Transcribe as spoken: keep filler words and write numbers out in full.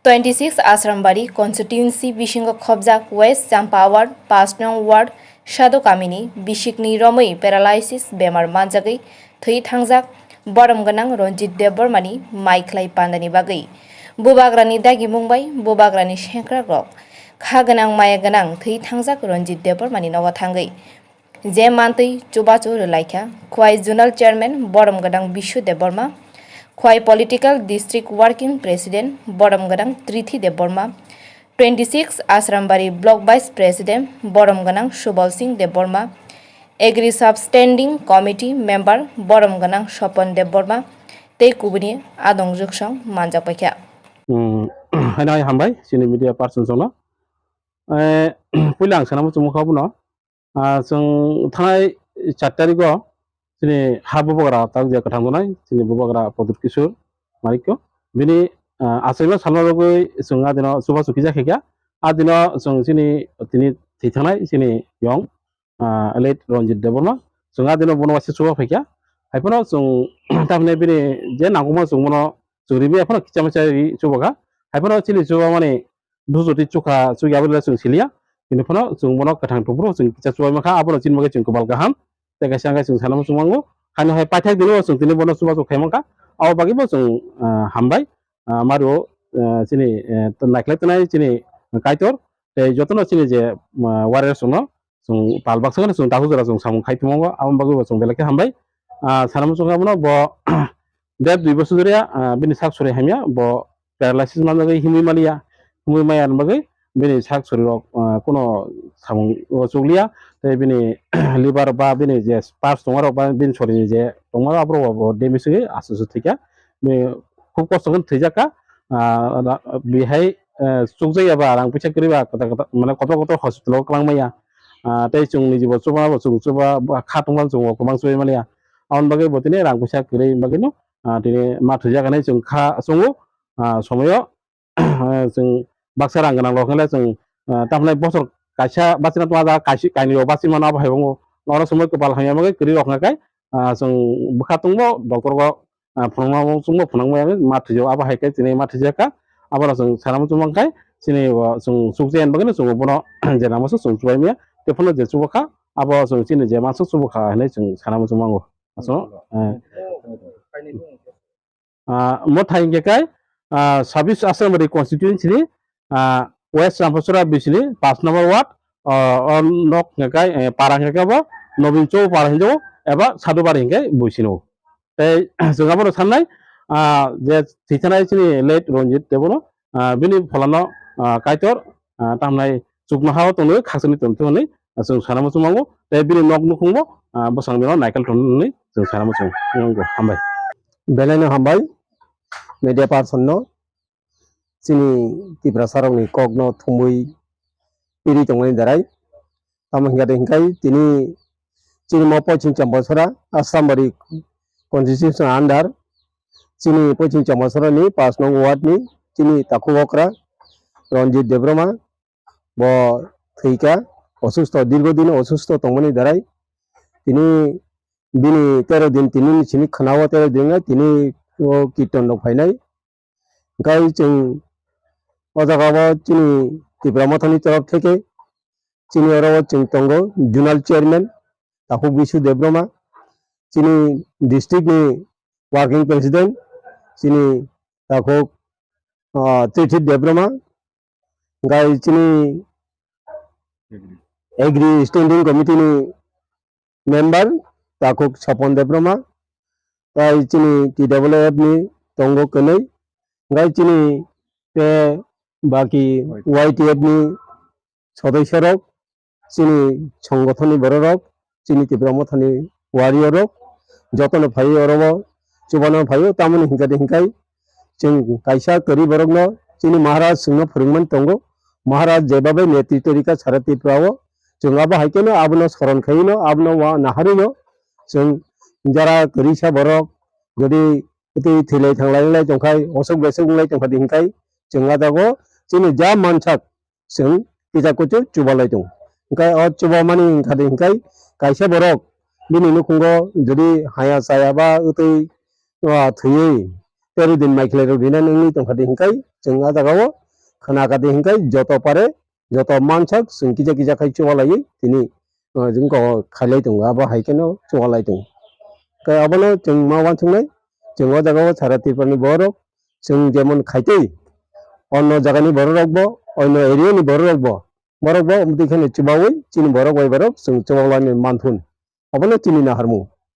Twenty six Asrambari constituency bisingo khobjak West Champawar, paanch nong ward, Sado kamini bisikni romwi paralysis bemar manjagwi thwi thangjak borom gwnang Ranjit Debbarmani maikhlai pandani bagwi bubagrani dagimung bai bubagrani sengkrakrok kha gwnang maya gwnang thwi thangjak Ranjit Debbarmani nogo thangwi je mantwi chubachu rwlaikha, Khwai Zonal Chairman borom gwnang Bishu Debbarma, Khwai Political District Working President borom gwnang Trithi Debbarma, twenty six Asrambari Block Vice President borom gwnang Subal Singh Debbarma, Agri Sub Standing Committee Member borom gwnang Sopon Debbarma tei kubuni adong juksong manjak paikha. Hmm, haino hai hambai chini media person songno. Eh, puila ang sanamo chumukha abono. Ah, chwng thanai char tarigo chini ha bubagra tak je kwthang tongnai, chini bubagra Pradyot Kishore Manikya. Bini, ah, achaima salma bagwi chwng adino chubachu kisa khaikha. Adino chwng chini tini thwi thangnai chini yong, ah, late Ranjit Debbarma. Chwng adino bono waisa chuba phaikha. Haiphano chwng tamni bini je nangkukmano chwng bono chwng rimi, haiphano kicha masa ri chubakha. Haiphano chini chubamani bujoti chukha chukya abo le chwng siliya. Hini phano chwng bono kwthang tuburo chwng kicha chubai mankha, abono chini bagwi chwng kwbal kaham. Tei kaisa hwnkhe chwng sanamo chwng mango. Haino hai paithak dino chwng tini bono chubachu khai mankha. Abo bagwi bo chwng, ah, hambai. Ah, mario, ah, chini, eh, naikhlai tongnai chini Kaitor. Tei jotono chini je, ah, warriors rokno chwng pal baksa kheno chwng takhuk jora chwng samung khai tongmo, abo bagwi bo chwng belai khe hambai. Ah, sanamo chwng abono bo der dui bosor jora, ah, bini sak sori hamya, bo paralysis manjagwi himwi maliya, himwi maya bagwi bini sak sori rok, ah, kuno samung o chukliya, tei bini liver ba bini je parts tongmarok ba bini sorini je tongmarok aborok bo damage wngwi asu su thwikha. Bini khub kosto khe thwijakha. Ah, ra-, bihai, eh, chukjakya ba rang puisa kwrwi ba kwtal kwtal, mane kotor kotor hospital o kwlangmaya. Ah, tei chwng niji bo chuba bo chwng chuba ba kha tongma chwng bo kwbang chubai manya. Aboni bagwi bo tini rang puisa kwrwi bagwi no, ah, tini ma thwijak hinwi chwng kha chwngo. Ah, somoyo chwng baksa rang gwnang rok hinle chwng, ah, tamhinai bosor kaisa bachina tongma jaga kaisi kainwi rok bachimano abo hai wngo. Oro somoi kwpal hamya bagwi kwrwi rok hwnka khe, ah, chwng bwkha tongbo doctor o ah, phunukma chwngbo phunukma ya ma thwijago, abo hai khe chini ma thwijak kha. Abono chwng sanamo chwng mankha, chini bo chwng chukjaya bagwino chwng bono je nangma se chwng chubai maya, tei phano je chuba kha, abo chwng chini je mansa chuba kha hinwi chwng sanamo chwng mango. Aswk, eh. Ah, mo thai hwnkhe kai, ah, sabis Asrambari constituency ni, ah, West Ramphasora bisini paanch number ward, ah, o nok hwnkhe kai, eh, para hwnkhe bo Nobin Chowk para hinjago eba Sadubari hwnkhe buisino. Tei chwng abono sannai, ah, je thwithanai chini late Ranjit Debono, ah, bini pholano, ah, Kaitor, ah, tamnai chuknohao tongwi khakchangni tongthok hwnwi, ah, chwng sanamo chwng mango. Tei bini nok nukhungbo, ah, bwskango naikal tongthok hwnwi chwng sanamo chwng mango. Hambai. Belaino hambai media person no. Chini Tiprasa rokni kokno thumwi piri tongmani darai. Tamo hingkha de hingkai tini chini mo Poiching Champasora, Asrambari constitution under, chini Poiching Champasora ni paanch nong ward ni chini takhuk okra Ranjit Debbarma bo thwikha, osusto, dirgo din osusto tongmani darai. Tini bini tero din tini ni simi khwnao tero din tini o kirtan rok phainai. Hingkai chwng o jaga o chini Tipra Mothani torof theke chini oro o chwng tongo Zonal Chairman Takhuk Bisu Debbarma, chini district ni Working President chini Takhuk, ah, Trithi Debbarma, hingkai chini Agri Standing Committee ni member Takhuk Sopon Debbarma, tai chini T W F ni tongo kwnwi, hingkai chini te baki Y T F ni sodosyo rok, chini songothon ni borok rok, chini Tipra Motha ni warrior rok, jotono phaiwi oro o chubano phaiwi, tamoni hingkha de hingkai chwng kaisa kwrwi borok no chini Maharaj chwngno phwrwngmani tongo. Maharaj jebabai netritw rikha sara Tripura o, chwng abo hai kheno abono soron khaiwi no, abono wa naharwi no, chwng jara kwrwisa borok jodi twi thwilai thanglai wnglai tongkhai, osok besok wnglai tongkha de hingkai chwng a jago chini ja mansak chwng kisa kuchu chubalai tongo. Hingkhe o chubamani hingkha de hingkai kaisa borok bini nukhungo jodi haya chaya ba wtwi, ah, thwiwi tero din maikhlai rok rinani wngwi tongkha di hinkai chwng a jagao khna kha di hinkai joto pare joto mansak chwng kisa kisa khai chubalaiwi tini jwng kok khailai tongo abo hai kheno chubalai tongo. Tei abono chwng ma uansuknai chwng o jagao sara Tripura ni borok chwng jemon khaitwi onno jagani borok rokbo onno area ni borok rokbo borokbo omtwi kheno chubawi chini borok bai borok chwng chubalani manthun. Abono chini naharmung.